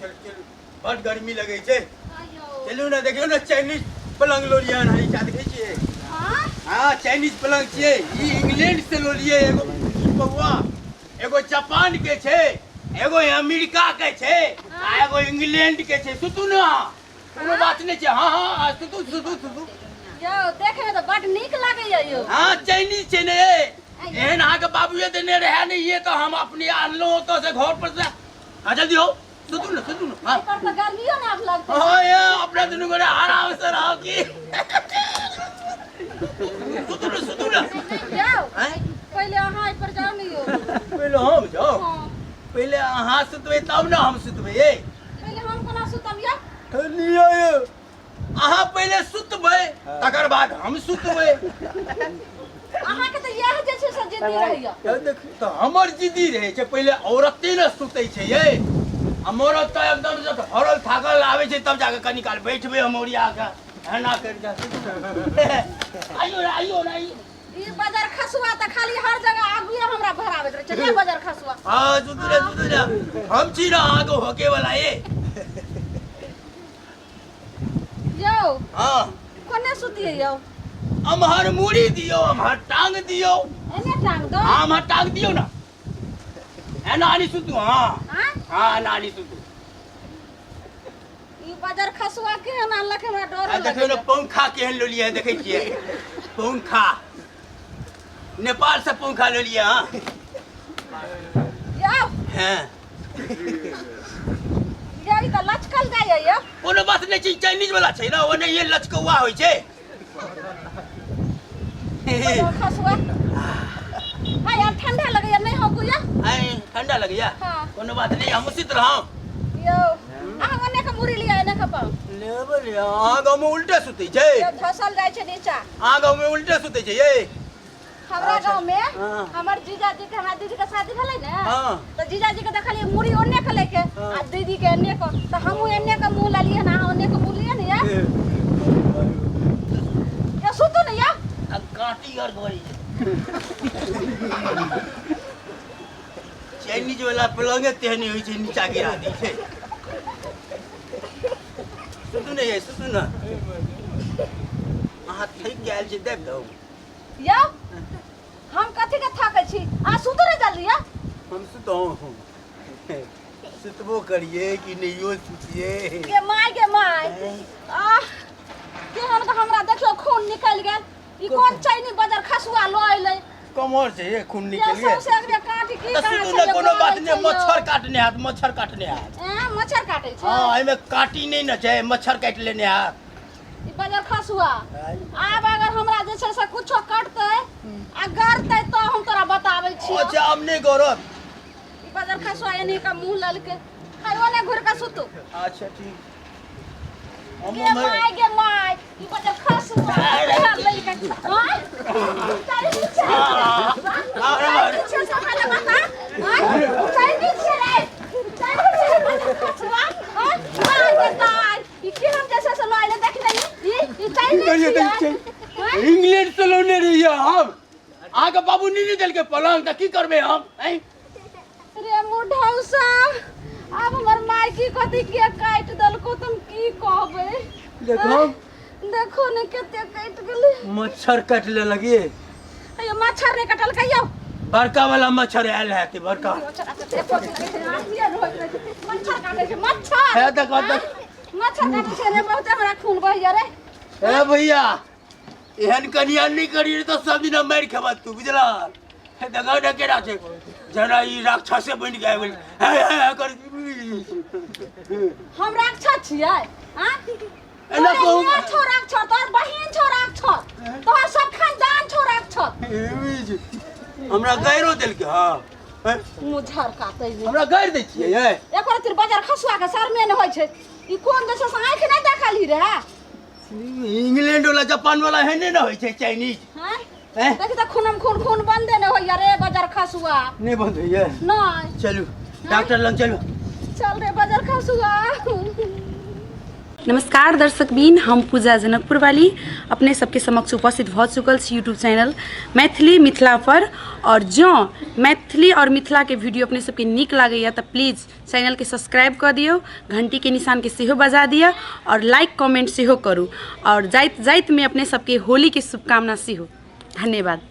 चलू चलू बड गर्मी लगै छै। चलू ने, देखियौ ने, चाइनीज पलंग लोलियै हन, नीचा देखै छियै? हाँ। हाँ, चाइनीज पलंग छियै ई, इंग्लैंड से लोलियै। एगो ई बौआ, एगो जापान के छै, एगो अमेरिका के छै आ एगो इंग्लैंड के छै। सुतू ने अहाँ, कोनो बात नहि छै। हाँ हाँ, सुतू सुतू सुतू। यौ, देखे में तऽ बड नीक लागैया यौ। हाँ, चाइनीज छै ने। एहन अहाँके बाबुए देने रहै ने, ये तऽ हम अपने आनलहुँ ओतऽ से, घर पर से। हाँ, जल्दी हो, सुतू ने, सुतू ने। हाँ। पर तऽ गर्मियो ने आब लगतै। हाँ, ये अपना दुनू गोरे आराम से रहो की। सुतू ने, सुतू ने। यौ। आँय? पहिले अहाँ एहि पर जाउ ने यौ। पहिले हम जाउ? हाँ। पहिले अहाँ सुतबै तब ने हम सुतबै। ये पहिले हम कोना सुतम यौ? लिअ यौ, अहाँ पहिले सुतबै तकर बाद हम सुतबै। अहाँके तऽ इएह जे छै से जिद्दी रहैया। तऽ देख तऽ हमर जिद्दी रहै छै, पहिले औरते ने सुतै छै यै, आ मरद तऽ एकदम जब हरल थाकल आबै छै तब जाके कनी काल बैठबै हम ओरिया कऽ एना करि कऽ। आइयो ने, आइयो ने, आइयो। ई बजर खसुआ तऽ खाली हर जगह आगुए हमरा भराबैत रहै छै रे बजर खसुआ। हाँ, सुतू ने, सुतू ने, हम छी ने अहाँके होके वाला ये। यौ। हाँ। कोने सुतियै यौ? अमहर मूड़ी दियौ, अमहर टांग दियौ। एने टांग दो? हाँ, अमहर टांग दियौ ने, एना नहीं सुतू। हाँ। हाँ। हाँ, एना नहीं सुतू। ई बजर खसुआ केहन आनलक, हमरा डर आ देखियौ ने, पंखा केहन लेलियै, देखै छियै पंखा? नेपाल से पंखा लेलियै। हाँ। यौ। हाँ। यौ, ई तऽ लचकल जाइए यौ। कोनो बात नहि छै, चाइनीज वाला छै ने, ओ नहि लचकौआ होइ छै। बजर खसुआ हाय यार, ठंडा लगैया, नहि हो कुया। आय, ठंडा लगैया? हाँ। कोनो बात नहीं, हम उचित रहम। यौ, अहाँ ओने के मुड़ी लिअ, एने के पाँव। लेबै लिअ, अहाँ गाँवमे उल्टे सुतै छै। यौ, धसल जाइ छै नीचा। अहाँ गाँवमे उल्टे सुतै छै ये? हमरा अच्छा। गाँव में हाँ। हमर जीजाजी के, हमरा दीदी के शादी भेलै ने, हाँ। तऽ जीजाजी के देखलियै मुड़ी ओन्ने के लैके हाँ। आ दीदी के एन्ने के, तऽ हमहूँ एन्ने के मुँह लेलियै ने, अहाँ ओन्ने के मुँह लिअ ने। ये ये सुतू ने ये। आ काटी और गई चाइनीज वाला पलंगे तेहने होइ छै, नीचा गिरा दै छै। सुतू ने ये, सुतू ने। अहाँ थकि गेल छी, दाबि दऊ। यौ, हम कथी के थकै छी? अहाँ सुतू ने जल्दी यौ। हम सुतहुँ, सुतबो करिए कि नहियो सुतिए? गे माय, गे माय, आह, केहन के हमरा देखियौ खून निकलि गेल। ई कोन चैनी बजर खसुआ लऽ अयलै? कमर छै ये, खून ये निकलि गेल। सौंसे एकरे काटि की तऽ कहाँ सुतू छै ने, ये, कोनो बात गलै नहि। छै यौ। मच्छर काटने हैत, मच्छर काटने हैत। एँ, मच्छर काटै छै? हँ, एहिमे काटी नहि ने छै, मच्छर काटि लेने हैत। ई बजर खसुआ, आब अगर हमरा जे छै से कुछो कटतै आ गरतै तऽ हम तोरा बताबै छियौ। अच्छा, आब नहि गरत। ई बजर खसुआ एनी के मुँह ललकै। हाय, ओने घुरि कऽ सुतू। अच्छा, ठीक। हम गे माय, गे माय, ई बजर खसुआ ललकै। हां, चल छै, चल छै, पहिले बता। हां, चल छै रे, चल छै बजर खसुआ। हां, माय गे दाय, ई केहन जैसे से लऽ अयलै, देख ने, ई की करियै? चाइनीज दै छियै। छै, इंग्लैंड से लौने रहियै हम। अहाँके बाबू नहि ने देलकै पलंग, तऽ की करबै हम? आँय? रे मुढौसा, आब हमर माय की कहती, के काटि देलको, तऽ हम की कहबै? देखो। देखो ने कते काटि गेलै। मच्छर काटि लेलक ये। अयो, मच्छर नहि कटलकै यौ। बड़का वाला मच्छर आयल है, बड़का। मच्छर काटै छै मच्छर। हे, देखो, देख। मच्छर काटै छै रे, बहुते हमरा खून बहैया रे। हे भैया, एहन कनिया नहि करी तऽ सब दिना मारि खेबा तू, बुझला? हे देखो ने केना छै, जेना ई राक्षसे बनि के आबि गेल। हे हे हे कर। हम राक्षस छियै? आँ? एना तोरे कहू। माँ छौ राक्षस, तोहर बहिन छौ राक्षस, तोहर सब खानदान छौ राक्षस। हमरा गाइरो देलकै। हँ, हे? मुँह झरकातै ने। हमरा गारि दै छियै ये? एको रत्ती बजर खसुआ के शरमे नहि होइ छै। ई कोन जे छै से आँखि नहि देखलही रहे? इंग्लैंड वाला, जापान वाला एहने ने होइ छै, चाइनीज। हैं? हैं? देखी तऽ, खूनम खून खून बंदे नहि होइया रे बजर खसुआ। नहि बंद होइया? नहि। चलू, डॉक्टर लग चलू। चल रे बजर खसुआ। नमस्कार दर्शकबिन, हम पूजा जनकपुर वाली अपने सबके समक्ष उपस्थित भऽ चुकल छी यूट्यूब चैनल मैथिली मिथिला पर। और जँ मैथिली और मिथिलाके वीडियो अपने सबके नीक लागैए तऽ प्लीज चैनलके सब्सक्राइब कऽ दियौ, घंटीके निशानके सेहो बजा दिअ और लाइक कमेंट सेहो करू। और जाइत जाइतमे अपने सबके होलीके शुभकामना सेहो। धन्यवाद।